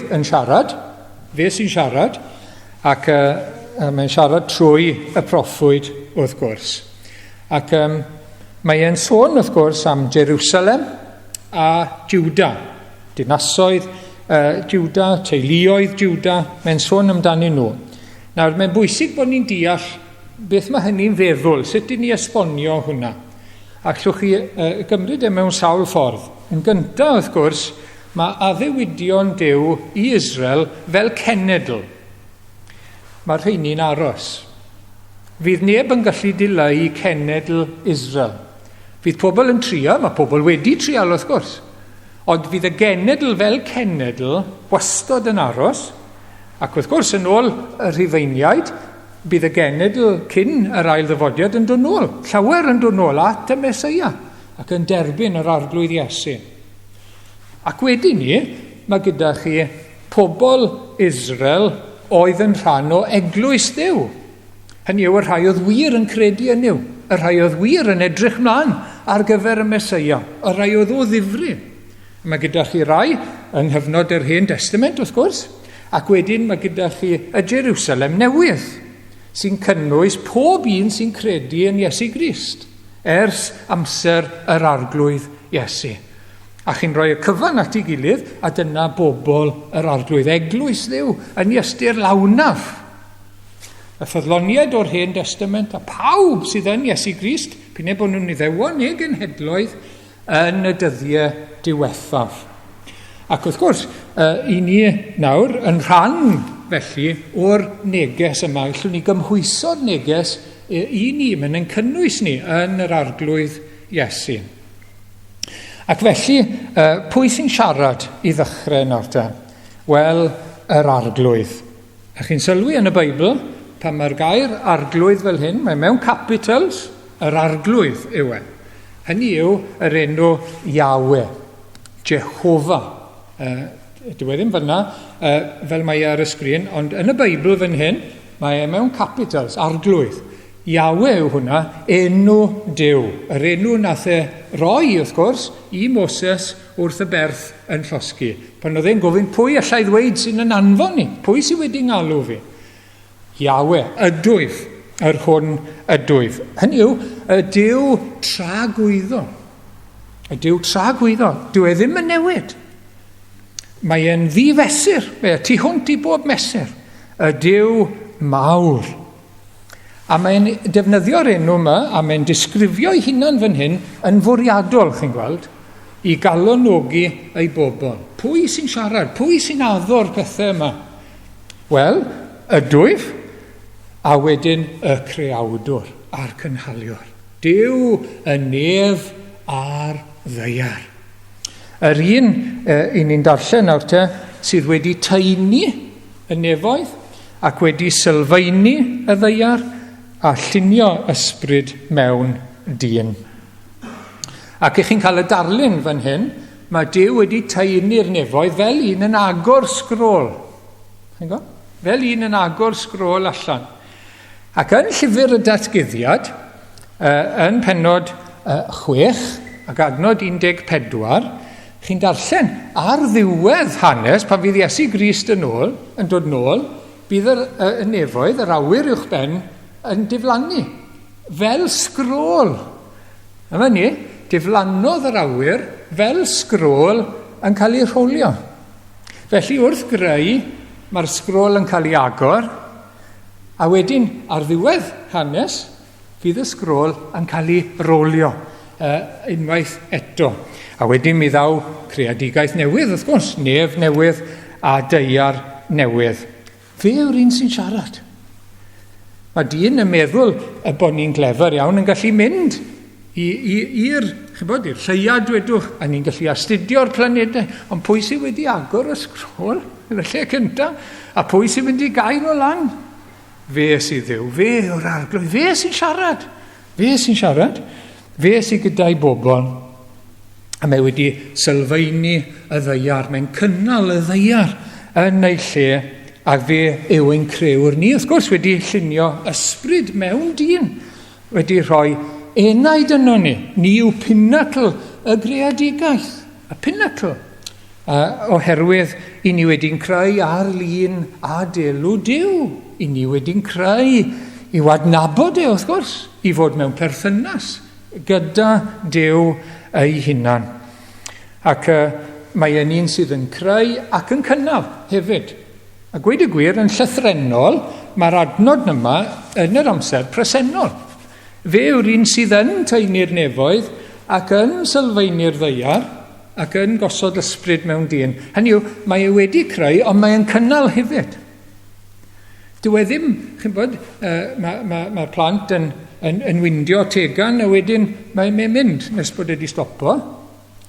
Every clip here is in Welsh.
Yn siarad, fe sy'n siarad, ac uh, mae'n siarad trwy y proffwyd wrth gwrs. Ac um, mae e'n sôn wrth gwrs am Jerusalem a Juda, dinasoedd uh, Juda, teuluoedd Juda, mae'n sôn amdanyn nhw. Nawr, mae'n bwysig bod ni'n deall beth mae hynny'n feddwl, sut i ni esbonio hwnna. A allwch chi uh, gymryd e mewn sawl ffordd. Yn gyntaf, wrth gwrs, Mae addewidion Duw i Israel fel cenedl. Mae'r rheini'n aros. Fydd neb yn gallu dileu cenedl Israel. Fydd pobl yn trio, mae pobl wedi trial wrth gwrs, ond fydd y genedl fel cenedl wastod yn aros, ac wrth gwrs yn ôl y Rhufeiniaid, bydd y genedl cyn yr ail ddyfodiad yn dod nôl, llawer yn dod nôl at y Mesoea ac yn derbyn yr Arglwydd Iesu. Ac wedyn ni, mae gyda chi pobl Israel oedd yn rhan o eglwys Dduw. Hynny yw, y rhai oedd wir yn credu yn Nuw, y rhai oedd wir yn edrych mlaen ar gyfer y Mesoea, y rhai oedd o ddifri. Mae gyda chi rai yng nghyfnod yr Hen Testament, wrth gwrs, ac wedyn mae gyda chi y Jerusalem newydd, sy'n cynnwys pob un sy'n credu yn Iesu Grist. Ers amser yr Arglwydd Iesu. A chi'n rhoi y cyfan at ei gilydd, a dyna bobl yr Arglwydd, eglwys Dduw, yn ei ystyr lawnaf. Y ffyddloniaid o'r Hen Destament a pawb sydd yn Iesu Grist, p'un ai bod nhw'n Iddewon neu genhedloedd, yn y dyddiau diwethaf. Ac wrth gwrs, i ni nawr yn rhan felly o'r neges yma, allwn ni gymhwyso'r neges i ni, mae'n ein cynnwys ni yn yr Arglwydd Iesu. Ac felly, pwy sy'n siarad i ddechrau nawr te? Wel, yr Arglwydd. A chi'n sylwi yn y Beibl, pan mae'r gair Arglwydd fel hyn, mae mewn capitals, yr Arglwydd yw e. Hynny yw yr enw Yahweh, Jehovah. Uh, dyw e ddim fyna, uh, fel mae e ar y sgrin, ond yn y Beibl fan hyn, mae e mewn capitals, Arglwydd. Yahweh yw hwnna, enw Duw. Yr enw nath e roi, wrth gwrs, i Moses wrth y berth yn llosgi. Pan oedd e'n gofyn, pwy allai ddweud sy'n yn anfon ni? Pwy sydd wedi ngalw fi? Yahweh, ydwyf, yr hwn ydwyf. Hynny yw, y Duw tragwyddol. Y Duw tragwyddol. Dyw e ddim yn newid. Mae e'n ddifesur, mae e tu hwnt i bob mesur. Y Duw mawr. A mae'n defnyddio'r enw yma, a mae'n disgrifio'i hunan fan hyn yn fwriadol, chi'n gweld, i galonogi ei bobl. Pwy sy'n siarad? Pwy sy'n addo'r pethau yma? Wel, ydwyf, a wedyn y creawdwr a'r cynhaliwr. Duw y nef a'r ddaear. Yr un e, i ni'n darllen nawr te, sydd wedi taenu y nefoedd ac wedi sylfaenu y ddaear a llunio ysbryd mewn dyn. Ac ych chi'n cael y darlun fan hyn, mae Duw wedi taenu'r nefoedd fel un yn agor sgrôl. Chi'n gweld? Fel un yn agor sgrôl allan. Ac yn llyfr y datguddiad, yn penod 6 ac adnod 14, chi'n darllen ar ddiwedd hanes, pan fydd Iesu Grist yn ôl, yn dod nôl, bydd yr, y nefoedd, yr awyr uwch ben, yn diflannu, fel sgrôl. Yma ni, diflannodd yr awyr fel sgrôl yn cael ei rholio. Felly wrth greu, mae'r sgrôl yn cael ei agor, A wedyn, ar ddiwedd hanes, fydd y sgrôl yn cael ei rolio uh, unwaith eto. A wedyn mi ddaw creadigaeth newydd, wrth gwrs, nef newydd a deiar newydd. Fe yw'r un sy'n siarad. Mae dyn yn meddwl y bod ni'n glefer iawn yn gallu mynd i'r, chybod, i'r lleuad, dwedwch, a ni'n gallu astudio'r planedau, ond pwy sydd wedi agor y sgrôl yn y lle cyntaf? A pwy sy'n mynd i gael o lan? Fe sydd Dduw, fe yw'r arglwydd, fe sy'n siarad, fe sy'n siarad, fe sydd gyda'i bobl. A mae wedi sylfaenu y ddeiar, mae'n cynnal y ddeiar yn ei lle, a fe yw ein crëwr ni, wrth gwrs, wedi llunio ysbryd mewn dyn. Wedi rhoi enaid yno ni. Ni yw pinacl y greadigaeth. Y pinacl. Oherwydd i ni wedi'n creu ar lun a delw Duw. I ni wedi'n creu i'w adnabod e, wrth gwrs, i fod mewn perthynas gyda Duw ei hunan. Ac uh, mae e'n un sydd yn creu ac yn cynnal hefyd. A gweud y gwir, yn llythrennol, mae'r adnod yma yn yr amser presennol. Fe yw'r un sydd yn taenu'r nefoedd ac yn sylfaenu'r ddaear ac yn gosod ysbryd mewn dyn. Hynny yw, mae e wedi creu, ond mae e'n cynnal hefyd. Dyw e ddim, chi'n bod, uh, mae'r ma, ma, ma plant yn, yn, yn windio tegan a wedyn mae'n mynd nes bod e wedi stopo.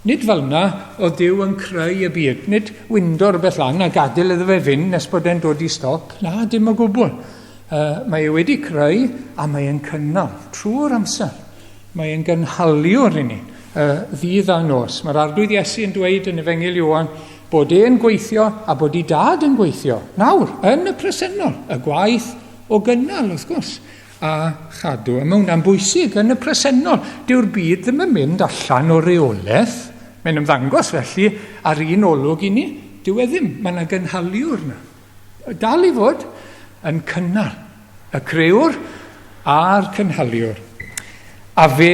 Nid fel 'na oedd Duw yn creu y byd. Nid windo rhywbeth lan a gadael iddo fe fynd nes bod e'n dod i stop. Na, dim o gwbl. Uh, mae e wedi creu a mae e'n cynnal trwy'r amser. Mae e'n gynhaliwr i ni, uh, ddydd a nos. Mae'r Arglwydd Iesu yn dweud yn Efengyl Ioan bod e'n gweithio a bod ei dad yn gweithio. Nawr, yn y presennol, y gwaith o gynnal, wrth gwrs. a chadw. A mae hwnna'n bwysig yn y presennol. Dyw'r byd ddim yn mynd allan o reolaeth. Mae'n ymddangos felly ar un olwg i ni. Dyw e ddim. Mae yna gynhaliwr yna. Dal i fod yn cynnal. Y crëwr a'r cynhaliwr. A fe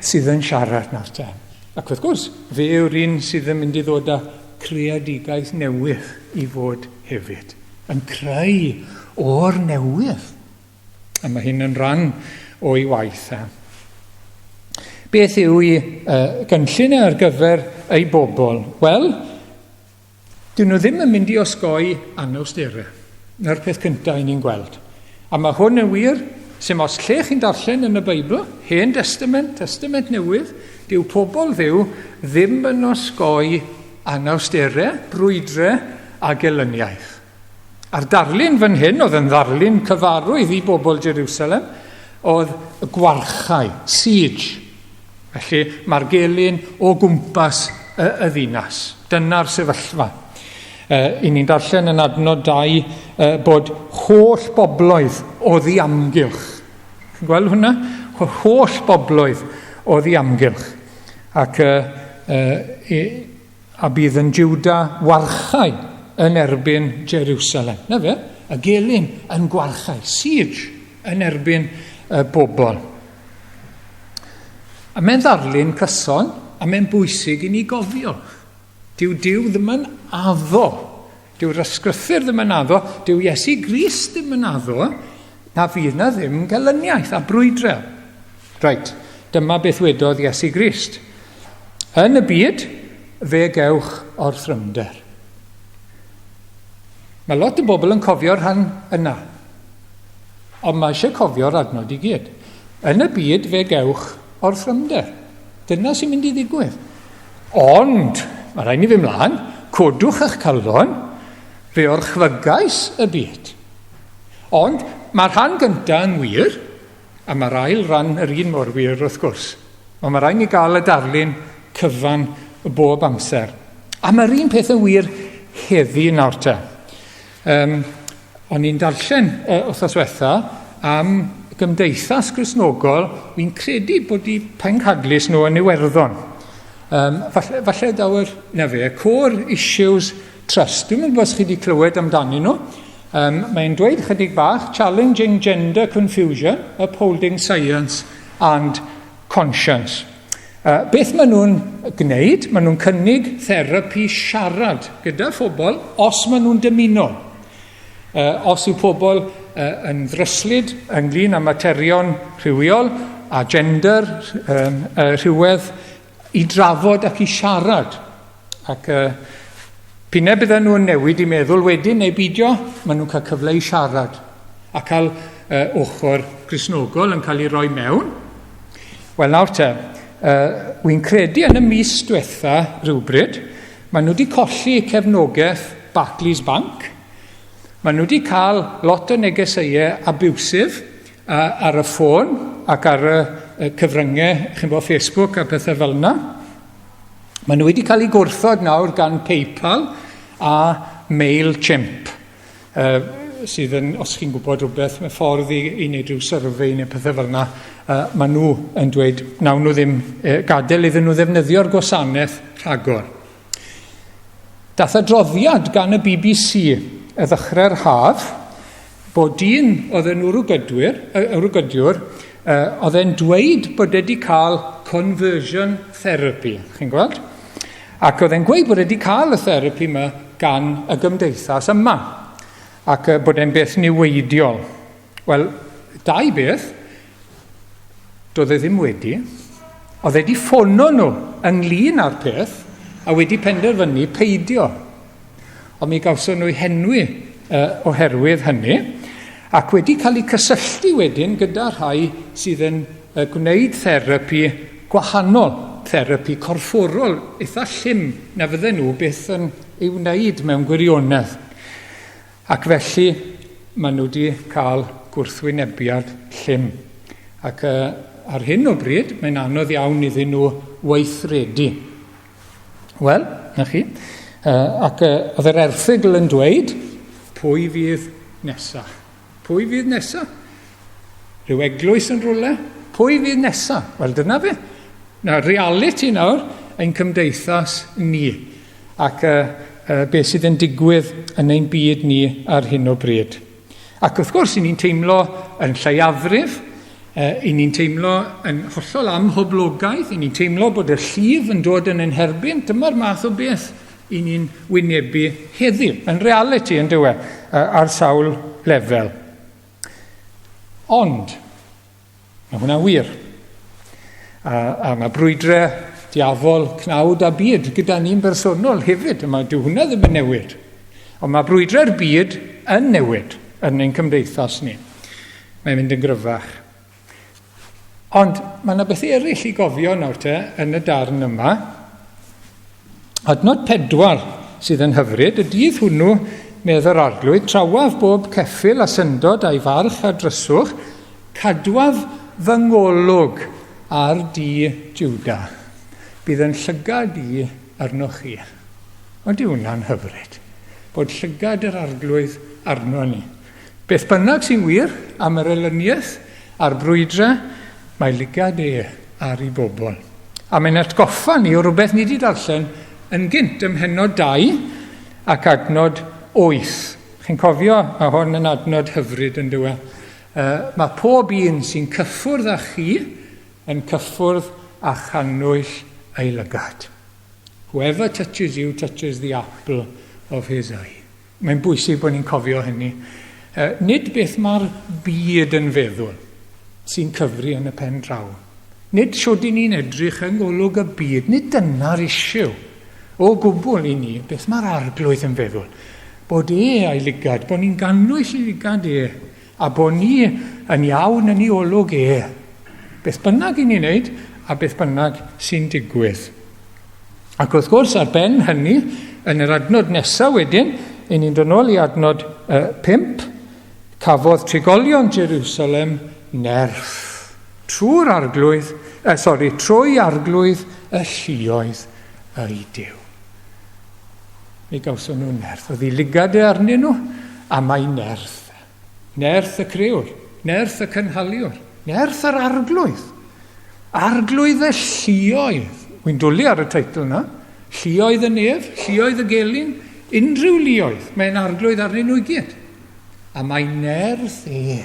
sydd yn siarad nawr te. Ac wrth gwrs, fe yw'r un sydd yn mynd i ddod â creadigaeth newydd i fod hefyd. Yn creu o'r newydd. A mae hyn yn rhan o'i waith e. Beth yw ei uh, gynllun e ar gyfer ei bobl? Wel, dyn nhw ddim yn mynd i osgoi anawsterau. Na'r peth cyntaf i ni'n gweld. A mae hwn yn wir, sy'n os lle chi'n darllen yn y Beibl, Hen Testament, Testament Newydd, dyw pobl ddiw ddim yn osgoi anawsterau, brwydrau a gelyniaeth. A'r darlun fan hyn, oedd yn ddarlun cyfarwydd i bobl Jerusalem, oedd y gwarchau, siege. Felly mae'r gelyn o gwmpas y, y ddinas. Dyna'r sefyllfa. E, I ni'n darllen yn adnod 2 e, bod holl bobloedd o ddiamgylch. Chi'n gweld hwnna? Holl bobloedd o ddiamgylch. Ac e, e, A bydd yn Juda warchau yn erbyn Jerusalem. Na fe, y gelyn yn gwarchau, siege yn erbyn y bobl. A mae'n ddarlun cyson, a mae'n bwysig i ni gofio. Dyw Duw ddim yn addo, dyw'r ysgrythyr ddim yn addo, dyw Iesu Grist ddim yn addo, na fydd na ddim gelyniaeth a brwydrau. Reit, dyma beth wedodd Iesu Grist. Yn y byd, fe gewch orthrymder. Mae lot o bobl yn cofio'r rhan yna. Ond mae eisiau cofio'r adnod i gyd. Yn y byd, fe gewch orthrymder. Dyna sy'n mynd i ddigwydd. Ond, mae rhaid ni fynd mlaen, codwch eich calon, fe orchfygais y byd. Ond, mae'r rhan gyntaf yn wir, A mae'r ail ran yr un mor wir wrth gwrs. Ond mae rhaid ni gael y darlun cyfan bob amser. A mae'r un peth yn wir heddi nawr te. Um, o'n i'n darllen uh, wythnos diwetha am gymdeithas Gristnogol, wy'n credu bod i pencadlys nhw yn Iwerddon. Um, falle, falle daw'r, na fe, Core Issues Trust. Dwi'n mynd bod chi wedi clywed amdanyn nhw. Um, mae'n dweud chydig bach, challenging gender confusion, upholding science and conscience. Uh, beth maen nhw'n gwneud? Maen nhw'n cynnig therapi siarad gyda phobl os maen nhw'n dymuno. Uh, os yw pobl uh, yn ddryslyd ynglyn â materion rhywiol a gender, um, uh, rhywedd, i drafod ac i siarad. Ac uh, p'un bydden nhw'n newid i meddwl wedyn neu beidio, maen nhw'n cael cyfle i siarad a cael uh, ochr Gristnogol yn cael ei roi mewn. Wel nawr te, uh, wy'n credu yn y mis diwetha rhywbryd, maen nhw wedi colli cefnogaeth Barclays Bank, maen nhw wedi cael lot o negeseuau abusive uh, ar y ffôn ac ar y, y cyfryngau, chi'n bod Facebook a pethau fel yna. Maen nhw wedi cael eu gwrthod nawr gan PayPal a MailChimp, uh, sydd yn, os chi'n gwybod rhywbeth, mae ffordd i, i wneud rhyw survey neu pethau fel yna, uh, maen nhw yn dweud nawn nhw ddim uh, gadael iddyn nhw ddefnyddio'r gwasanaeth rhagor. Dath adroddiad gan y BBC y ddechrau'r haf bod dyn oedd yn wrwgydwyr, wrwgydiwr, oedd e'n dweud bod e wedi cael conversion therapy, chi'n gweld? Ac oedd e'n gweud bod e wedi cael y therapi yma gan y gymdeithas yma, ac bod e'n beth niweidiol. Wel, dau beth, doedd e ddim wedi. Oedd e wedi ffono nhw ynglyn â'r peth a wedi penderfynu peidio. Ond mi gawson nhw eu henwi uh, oherwydd hynny, ac wedi cael eu cysylltu wedyn gyda rhai sydd yn uh, gwneud therapi gwahanol, therapi corfforol eitha llym na fydden nhw byth yn ei wneud mewn gwirionedd. Ac felly, maen nhw wedi cael gwrthwynebiad llym. Ac uh, ar hyn o bryd, mae'n anodd iawn iddyn nhw weithredu. Wel, na chi. Uh, ac uh, oedd yr erthygl yn dweud, pwy fydd nesa? Pwy fydd nesa? Rhyw eglwys yn rhywle? Pwy fydd nesa? Wel, dyna fe. Na, reality nawr, ein cymdeithas ni. Ac uh, uh, beth sydd yn digwydd yn ein byd ni ar hyn o bryd. Ac wrth gwrs, i ni'n teimlo yn lleiafrif, uh, i ni'n teimlo yn hollol amhoblogaidd, i ni'n teimlo bod y llif yn dod yn ein herbyn. Dyma'r math o beth i ni'n wynebu heddiw, yn reality yn dywe, ar sawl lefel. Ond, Mae hwnna'n wir. A, a mae brwydrau diafol, cnawd a byd gyda ni'n bersonol hefyd. Mae dyw hwnna ddim yn newid. Ond mae brwydrau'r byd yn newid yn ein cymdeithas ni. Mae'n mynd yn gryfach. Ond mae yna bethau eraill i gofio nawr te yn y darn yma. Adnod 4 sydd yn hyfryd, y dydd hwnnw, medd yr arglwydd, trawaf bob ceffyl a syndod a'i farch a dryswch, Cadwaf fy ngolwg ar dŷ Juda. Bydd yn llygad i arnoch chi. Ydy hwnna'n hyfryd? Bod llygad yr Arglwydd arno ni. Beth bynnag sy'n wir am yr elyniaeth a'r brwydrau, mae lygad e ar ei bobl. A mae'n atgoffa ni o rywbeth ni wedi darllen yn gynt ym mhennod 2 ac adnod 8. Chi'n cofio, mae hwn yn adnod hyfryd yn dyw e. Mae pob un sy'n cyffwrdd â chi yn cyffwrdd â channwyll ei lygad. Whoever touches you touches the apple of his eye. Mae'n bwysig bod ni'n cofio hynny. Nid beth mae'r byd yn feddwl sy'n cyfri yn y pen draw. Nid shwd i ni'n edrych yng ngolwg y byd, nid dyna'r issue o gwbl i ni, beth mae'r arglwydd yn feddwl. Bod e a'i lygad, bod ni'n gannwyll i lygad e, a bod ni yn iawn yn ei olwg e. Beth bynnag i ni'n wneud, a beth bynnag sy'n digwydd. Ac wrth gwrs, ar ben hynny, yn yr adnod nesaf wedyn, i ni'n dod nôl i adnod 5, cafodd trigolion Jerusalem nerth trwy'r arglwydd, eh, sori, trwy arglwydd y lluoedd ei Duw. Mi gawson nhw nerth. Oedd ei lygad e arnyn nhw, a mae nerth. Nerth y crëwr, nerth y cynhaliwr, nerth yr arglwydd. Arglwydd y lluoedd. Wy'n dwlu ar y teitl yna. Lluoedd y nef, lluoedd y gelyn, unrhyw luoedd. Mae'n arglwydd arnyn nhw i gyd. A mae nerth e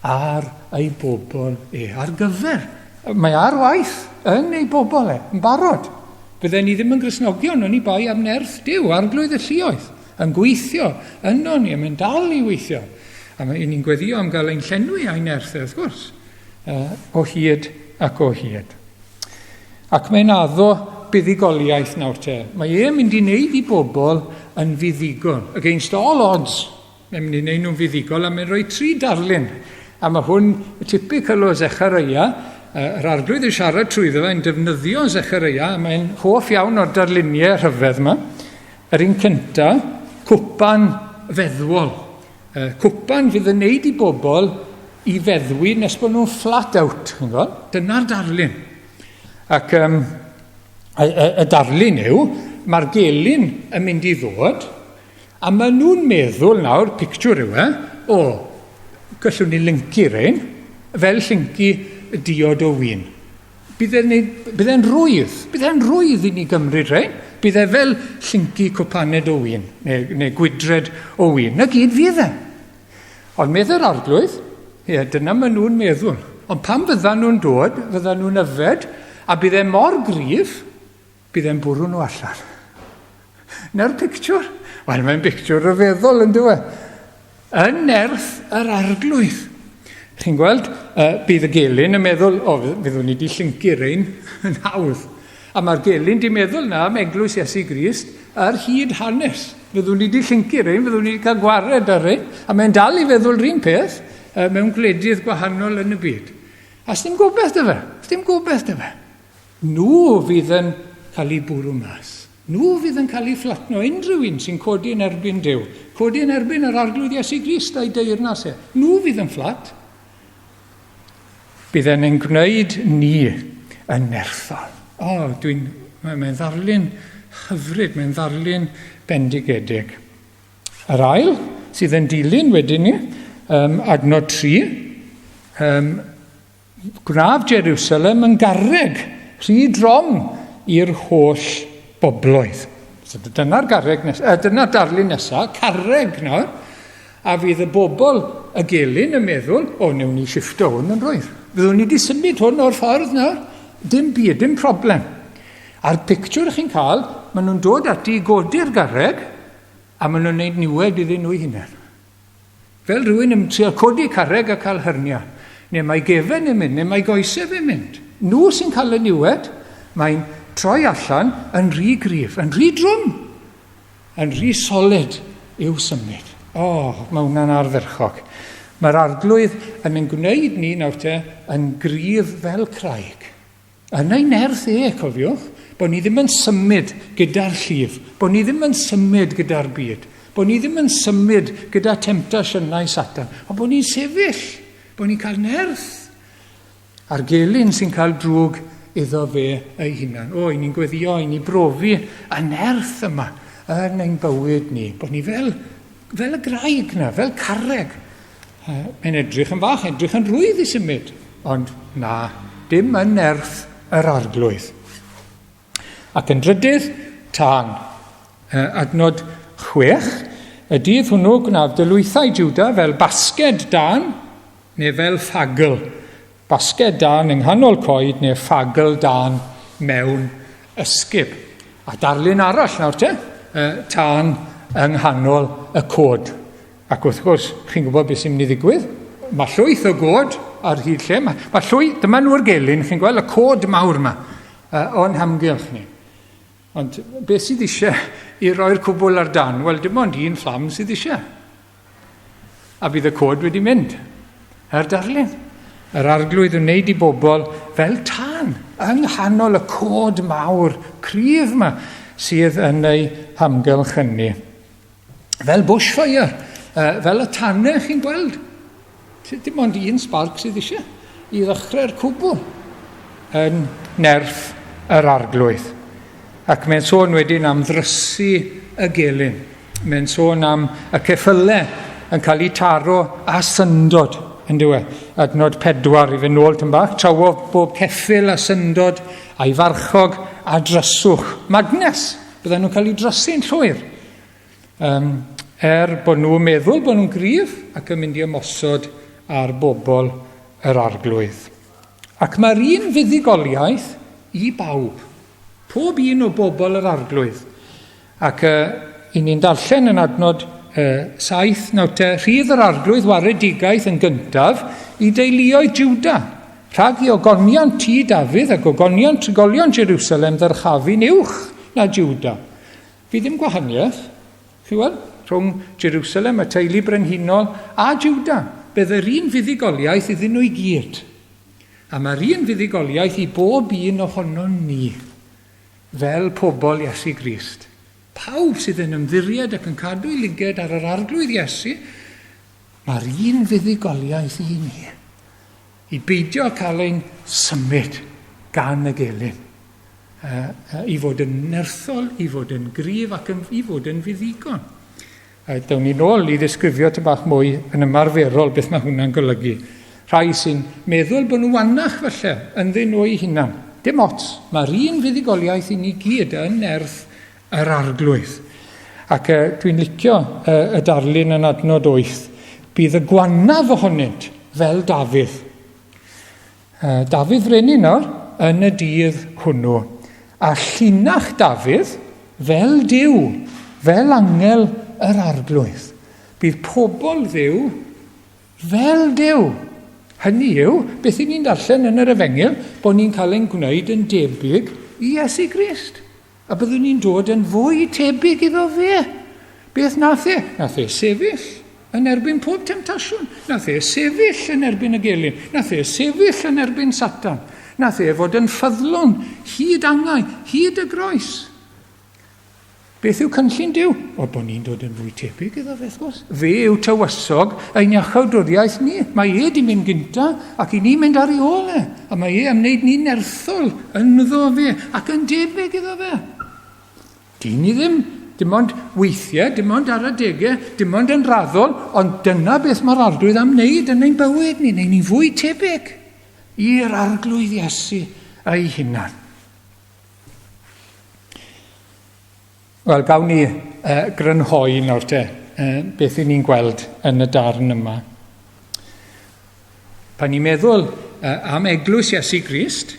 ar ei bobl e, ar gyfer. Mae ar waith yn ei bobl e, yn barod. Bydden ni ddim yn Gristnogion oni bai am nerth Duw, arglwydd y lluoedd, yn gweithio yno ni, a mae'n dal i weithio. A mae ni'n gweddio am gael ein llenwi a'i nerth e, wrth gwrs, o hyd ac o hyd. Ac mae'n addo buddugoliaeth nawr te. Mae e'n mynd i wneud i bobl yn fuddugol. Against all odds, mae'n mynd i wneud nhw'n fuddugol a mae'n rhoi tri darlun. A mae hwn typical o Zechariah, yr arglwydd yn siarad trwyddo fe, yn defnyddio Zechariah, a mae'n hoff iawn o'r darluniau rhyfedd yma. Yr un cynta, cwpan feddwol. Cwpan fydd yn neud i bobl i feddwi nes bod nhw'n flat out. Dyna'r darlun. Ac um, y, y, y darlun yw, mae'r gelyn yn mynd i ddod, a maen nhw'n meddwl nawr, pictiwr yw e, o, gallwn ni lyncu rhain, fel llyncu diod o win. Bydd e'n bydd e'n rwydd, bydd e'n rwydd i ni gymryd rhain. Bydd e fel llyncu cwpaned o win, neu, neu gwydred o win. Na gyd fydd e. Ond medd yr arglwydd, ie, dyna maen nhw'n meddwl. Ond pan fyddan nhw'n dod, fyddan nhw'n yfed, a bydd e mor gryf, bydd e'n bwrw nhw allan. Na'r pictiwr? Wel, mae'n bictiwr rhyfeddol, yn dyw e? Yn nerth yr arglwydd. Chi'n gweld, uh, bydd y gelyn yn meddwl, o, fyddwn ni wedi llyncu rein yn hawdd. A mae'r gelyn di meddwl na am eglwys Iesu Grist ar hyd hanes. Fyddwn ni wedi llyncu rein, fyddwn ni wedi cael gwared ar rein. A mae'n dal i feddwl rhywun peth uh, mewn gwledydd gwahanol yn y byd. A sdim gobeith dy fe, sdim gobeith dy fe. Nhw fydd yn cael eu bwrw mas. Nhw fydd yn cael eu fflatno, unrhyw un sy'n codi yn erbyn Duw, codi yn erbyn yr Arglwydd Iesu Grist a'i deyrnas e. Nhw fydd yn fflat. Bydd e'n ein gwneud ni yn nerthol. O, oh, dwi'n... Mae'n mae ddarlun hyfryd, mae'n ddarlun bendigedig. Yr ail sydd yn dilyn wedyn ni, um, adnod 3, um, Gwnaf Jerusalem yn garreg rhy drom i'r holl bobloedd. So dyna'r garreg nes, dyna'r darlun nesaf, carreg nawr, a fydd y bobl y gelyn yn meddwl, o, newn ni shifto hwn yn rwydd. Fyddwn ni wedi symud hwn o'r ffordd nawr. Dim byd, dim problem. A'r pictiwr chi'n cael, maen nhw'n dod ati i godi'r garreg, a maen nhw'n gwneud niwed iddyn nhw'i hunain. Fel rhywun yn trio codi carreg a cael hernia. Neu mae gefen yn mynd, neu mae goesau fe'n mynd. Nhw sy'n cael y niwed, mae'n troi allan yn rhy gryf, yn rhy drwm, yn rhy solid i'w symud. O, oh, mae hwnna'n ardderchog. Mae'r arglwydd yn ein gwneud ni nawr te yn gryf fel craig. Yn ei nerth e, cofiwch, bod ni ddim yn symud gyda'r llif, bod ni ddim yn symud gyda'r byd, bod ni ddim yn symud gyda temtasiynau Satan, ond bod ni'n sefyll, bod ni'n cael nerth. A'r gelyn sy'n cael drwg iddo fe ei hunan. O, i ni'n gweddio, i ni brofi y nerth yma yn ein bywyd ni, bod ni fel, fel y graig na, fel carreg. Mae'n edrych yn fach, edrych yn rhwydd i symud, ond na, dim yn nerth yr arglwydd. Ac yn drydydd, tân. Adnod 6, y dydd hwnnw gwnaf dylwythau Juda fel basged dân neu fel ffagl. Basged dân yng nghanol coed neu ffagl dân mewn ysgub. A darlun arall nawr te, tân yng nghanol y cod. Ac wrth gwrs, chi'n gwybod beth sy'n mynd i ddigwydd? Mae llwyth o god ar hyd lle. Mae, mae llwy, dyma nhw'r gelyn, chi'n gweld y cod mawr yma uh, o'n hamgylch ni. Ond beth sydd eisiau i roi'r cwbl ar dan? Wel, dim ond un fflam sydd eisiau. A bydd y cod wedi mynd. Yr darlun. Yr arglwydd yn wneud i bobl fel tân yng nghanol y cod mawr cryf yma sydd yn ei hamgylchynu. Fel bushfire, uh, fel y tanau chi'n gweld. Dim ond un spark sydd eisiau i ddechrau'r cwbl yn nerth yr arglwydd. Ac mae'n sôn wedyn am ddrysu y gelyn. Mae'n sôn am y ceffylau yn cael eu taro a syndod, yn dywe. Adnod 4 i fynd nôl tyn bach. Trawodd bob ceffyl a syndod a'i farchog a dryswch. Madness! Bydden nhw'n cael eu drysu'n llwyr. Um, er bod nhw'n meddwl bod nhw'n gryf ac yn mynd i ymosod ar bobl yr arglwydd. Ac mae'r un fuddugoliaeth i bawb, pob un o bobl yr arglwydd. Ac uh, i ni'n darllen yn adnod uh, 7, nawr te, rhydd yr arglwydd waredigaeth yn gyntaf i deuluoedd Juda, Rhag i ogoniant tŷ Dafydd a gogoniant trigolion Jerusalem ddyrchafu'n uwch na Juda. Fydd ddim gwahaniaeth, chi weld, rhwng Jerusalem, y teulu brenhinol, a Juda. Bydd yr un fuddugoliaeth iddyn nhw i gyd. A mae'r un fuddugoliaeth i bob un ohonon ni, fel pobl Iesu Grist. Pawb sydd yn ymddiried ac yn cadw ei lyged ar yr Arglwydd Iesu, mae'r un fuddugoliaeth i ni. I beidio cael ein symud gan y gelyn, i fod yn nerthol, i fod yn gryf ac yn, i fod yn fuddigon. Down ni nôl i ddisgrifio tyn bach mwy yn ymarferol beth mae hwnna'n golygu. Rhai sy'n meddwl bod nhw wannach falle ynddyn nhw eu hunan. Dim ots, mae'r un fuddugoliaeth i ni gyd yn nerth yr arglwydd. Ac uh, dwi'n licio uh, y darlun yn adnod 8. Bydd y gwanaf ohonynt fel Dafydd. Uh, Dafydd frenin nawr yn y dydd hwnnw. A llinach Dafydd fel Duw, fel angel yr arglwydd. Bydd pobl Dduw fel Duw. Hynny yw, beth i ni'n darllen yn yr Efengyl, bod ni'n cael ein gwneud yn debyg i Iesu Grist. A byddwn ni'n dod yn fwy tebyg iddo fe. Beth nath e? Nath e sefyll yn erbyn pob temtasiwn. Nath e sefyll yn erbyn y gelyn. Nath e sefyll yn erbyn Satan. Nath e fod yn ffyddlon hyd angau, hyd y groes. Beth yw cynllun Duw? O, bod ni'n dod yn fwy tebyg iddo fe, wrth gwrs. Fe yw tywysog ein iachawdwriaeth ni. Mae e di mynd gynta ac i ni mynd ar ei ôl e. A mae e am wneud ni'n nerthol ynddo fe ac yn debyg iddo fe. Dyn ni ddim, dim ond weithiau, dim ond ar adegau, dim ond yn raddol, ond dyna beth mae'r Arglwydd am wneud yn ein bywyd ni, neu ni'n fwy tebyg i'r Arglwydd Iesu ei hunan. Wel, gawn ni uh, grynhoi nawr te, uh, beth i ni'n gweld yn y darn yma. Pan ni'n meddwl uh, am eglwys Iesu Grist,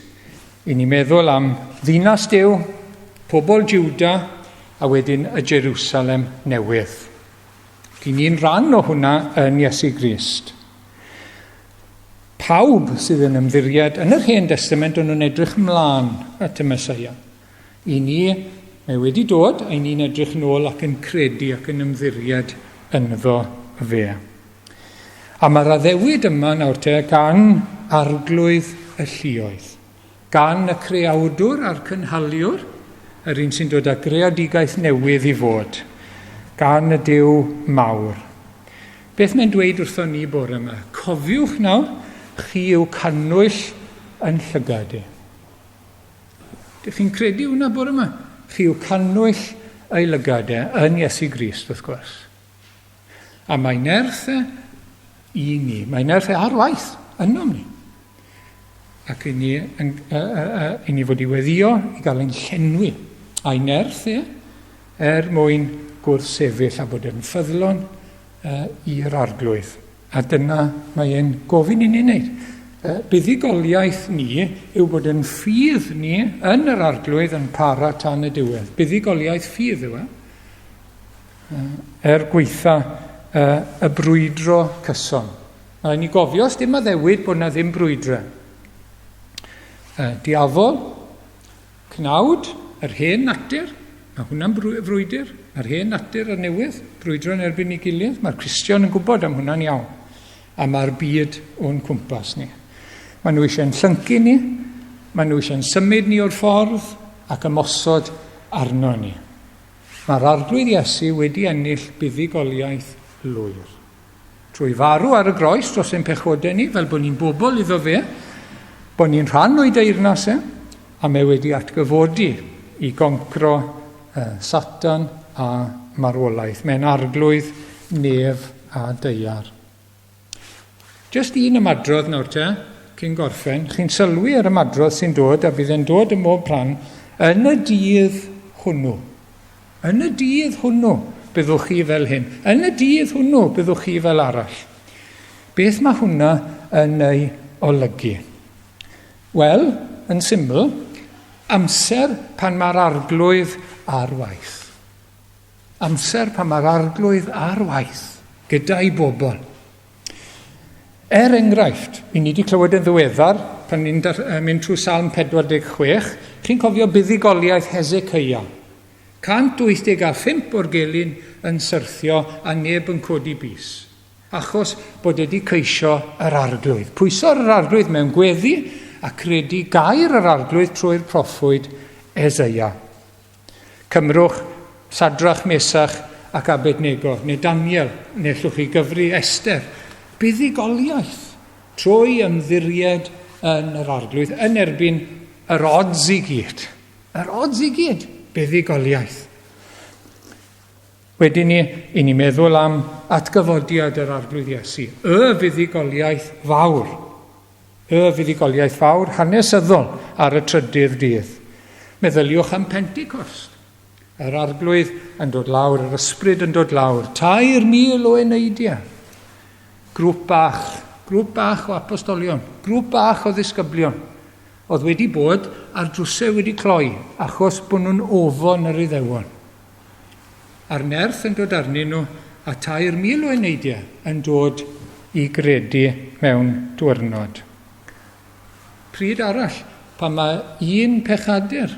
i ni'n meddwl am ddinas Duw, pobl Juda, a wedyn y Jerusalem newydd. I ni'n rhan o hwnna yn Iesu Grist. Pawb sydd yn ymddiried yn yr Hen Destament o'n nhw'n edrych mlaen at y Mesoea. I ni, mae wedi dod, a i ni'n edrych nôl ac yn credu ac yn ymddiried ynddo fe. A mae'r addewid yma nawr te gan arglwydd y lluoedd, gan y creawdwr a'r cynhaliwr, yr un sy'n dod â greadigaeth newydd i fod, gan y Duw mawr. Beth mae'n dweud wrthon ni bore yma? Cofiwch nawr, chi yw cannwyll yn llygad i. Dych chi'n credu hwnna bore yma? Chi yw cannwyll ei lygad e yn Iesu Grist, wrth gwrs. A mae nerth e i ni. Mae nerth e ar waith ynom ni. Ac i ni, yn, uh, uh, i ni fod i weddio i gael ein llenwi. A'i nerth e er mwyn gwrthsefyll a bod yn ffyddlon uh, i'r arglwydd. A dyna mae e'n gofyn i ni wneud. Buddugoliaeth ni yw bod yn ffydd ni yn yr arglwydd yn para tan y diwedd. Buddugoliaeth ffydd yw e. Er gweitha y brwydro cyson. Mae ni gofio os dim addewid bod na ddim brwydre. Diafol, Cnawd, yr hen natur, mae hwnna'n frwydr, mae'r hen natur a'r newydd, brwydro yn erbyn ei gilydd, mae'r Cristion yn gwybod am hwnna'n iawn. A mae'r byd o'n cwmpas ni. Maen nhw eisiau'n llyncu ni, maen nhw eisiau'n symud ni o'r ffordd ac ymosod arno ni. Mae'r Arglwydd Iesu wedi ennill buddugoliaeth lwyr. Trwy farw ar y groes dros ein pechodau ni, fel bod ni'n bobl iddo fe, bod ni'n rhan o'i deyrnas e, a mae wedi atgyfodi i goncro uh, Satan a marwolaeth. Mae'n arglwydd nef a deiar. Just un ymadrodd nawr te, cyn gorffen. Chi'n sylwi ar ymadrodd sy'n dod, a bydd e'n dod ym mhob rhan, yn y dydd hwnnw. Yn y dydd hwnnw, byddwch chi fel hyn. Yn y dydd hwnnw, byddwch chi fel arall. Beth mae hwnna yn ei olygu? Wel, yn syml, amser pan mae'r arglwydd ar waith. Amser pan mae'r arglwydd ar waith gyda'i bobl. Er enghraifft, i ni wedi clywed yn ddiweddar, pan ni'n mynd trwy Salm 46, chi'n cofio buddugoliaeth Hezekiah. 185 o'r gelyn yn syrthio a neb yn codi bys. Achos bod wedi ceisio yr arglwydd. Pwyso ar yr arglwydd mewn gweddi a credu gair yr arglwydd trwy'r proffwyd Eseia. Cymrwch Sadrach, Mesach ac Abednego, neu Daniel, neu allwch chi gyfri Esther. Buddugoliaeth trwy ymddiried yn yr arglwydd yn erbyn yr odds i gyd. Yr odds i gyd, buddugoliaeth. Wedyn ni, i ni meddwl am atgyfodiad yr arglwydd Iesu, y fuddugoliaeth fawr. Y fuddugoliaeth fawr hanesyddol ar y trydydd dydd. Meddyliwch am Pentecost. Yr arglwydd yn dod lawr, yr ysbryd yn dod lawr. 3,000 o eneidiau. Grŵp bach, grŵp bach o apostolion, grŵp bach o ddisgyblion oedd wedi bod a'r drwsau wedi cloi achos bod nhw'n ofon yr Iddewon. A'r nerth yn dod arnyn nhw a 3,000 o eneidiau yn dod i gredu mewn diwrnod. Pryd arall, pan mae un pechadur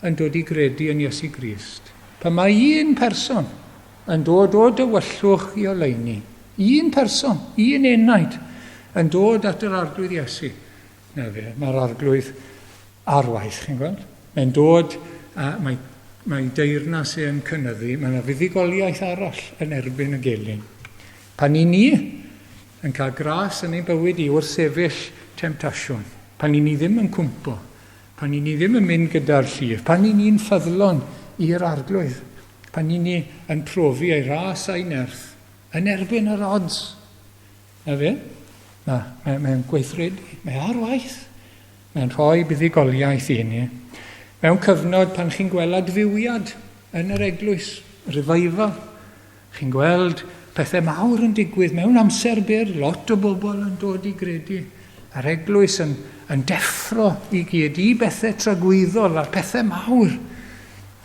yn dod i gredu yn Iesu Grist, pan mae un person yn dod o dywyllwch i oleuni, un person, un enaid, yn dod at yr Arglwydd Iesu, na fe, mae'r Arglwydd ar waith, chi'n gweld? Mae'n dod, a mae, mae deyrnas e'n cynyddu, mae yna fuddugoliaeth arall yn erbyn y gelyn. Pan i ni yn cael gras yn ein bywyd i wrthsefyll temtasiwn, pan i ni ddim yn cwmpo, pan i ni ddim yn mynd gyda'r llif, pan i ni'n ffyddlon i'r Arglwydd, pan i ni yn profi ei ras a'i nerth, yn erbyn yr odds. Na fe? Mae, mae, mae'n gweithredu, mae ar waith. Mae'n rhoi buddugoliaeth i ni. Mewn cyfnod pan chi'n gweld adfywiad yn yr eglwys, revival, chi'n gweld pethau mawr yn digwydd mewn amser byr, lot o bobl yn dod i gredu, a'r eglwys yn, yn deffro i gyd i bethau tragwyddol a'r pethau mawr.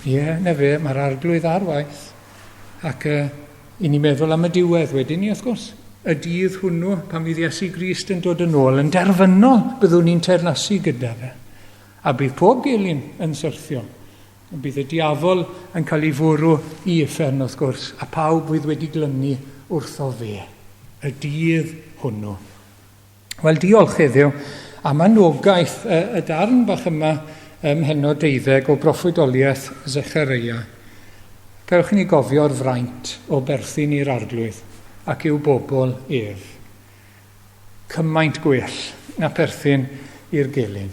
Ie, yeah, na fe, mae'r arglwydd ar waith. Ac uh, i ni meddwl am y diwedd wedyn ni, wrth gwrs. Y dydd hwnnw, pan fydd Iesu Grist yn dod yn ôl, yn derfynol byddwn ni'n teyrnasu gyda fe. A bydd pob gelyn yn syrthio. Bydd y diafol yn cael ei fwrw i uffern, wrth gwrs, a pawb fydd wedi glynu wrtho fe. Y dydd hwnnw. Wel, diolch heddiw am anogaeth y, y darn bach yma ym mhennod 12 o broffwydoliaeth Zechareia. Gewch ni gofio'r fraint o berthyn i'r Arglwydd ac i'w bobl ef. Cymaint gwell na perthyn i'r gelyn.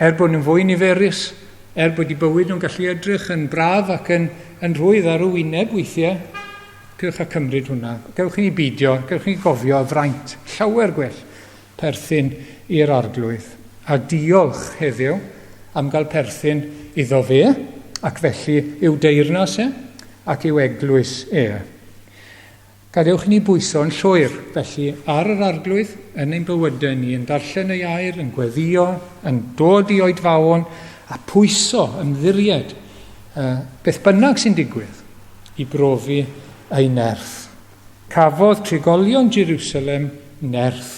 Er bod nhw'n fwy niferus, er bod eu bywyd nhw'n gallu edrych yn braf ac yn, yn rhwydd ar y wyneb weithiau, cewch a cymryd hwnna. Gewch chi beidio, gewch chi gofio y fraint llawer gwell perthyn i'r Arglwydd. A diolch heddiw am gael perthyn iddo fe, ac felly i'w deyrnas e, ac i'w eglwys e. Gadewch i ni bwyso'n llwyr, felly, ar yr Arglwydd yn ein bywydau ni, yn darllen ei air, yn gweddïo, yn dod i oedfaon, a pwyso, ymddiried, uh, beth bynnag sy'n digwydd, i brofi ei nerth. Cafodd trigolion Jerusalem nerth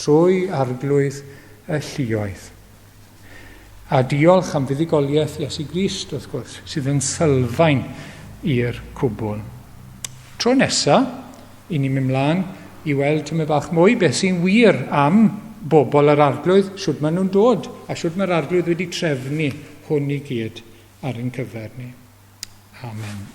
trwy Arglwydd y lluoedd. A diolch am fuddugoliaeth Iesu Grist, wrth gwrs, sydd yn sylfaen i'r cwbl. Tro nesa, i ni'n mynd mlaen i weld tymed bach mwy beth sy'n wir am bobl yr Arglwydd, shwd maen nhw'n dod, a shwd mae'r Arglwydd wedi trefnu hwn i gyd ar ein cyfer ni. Amen.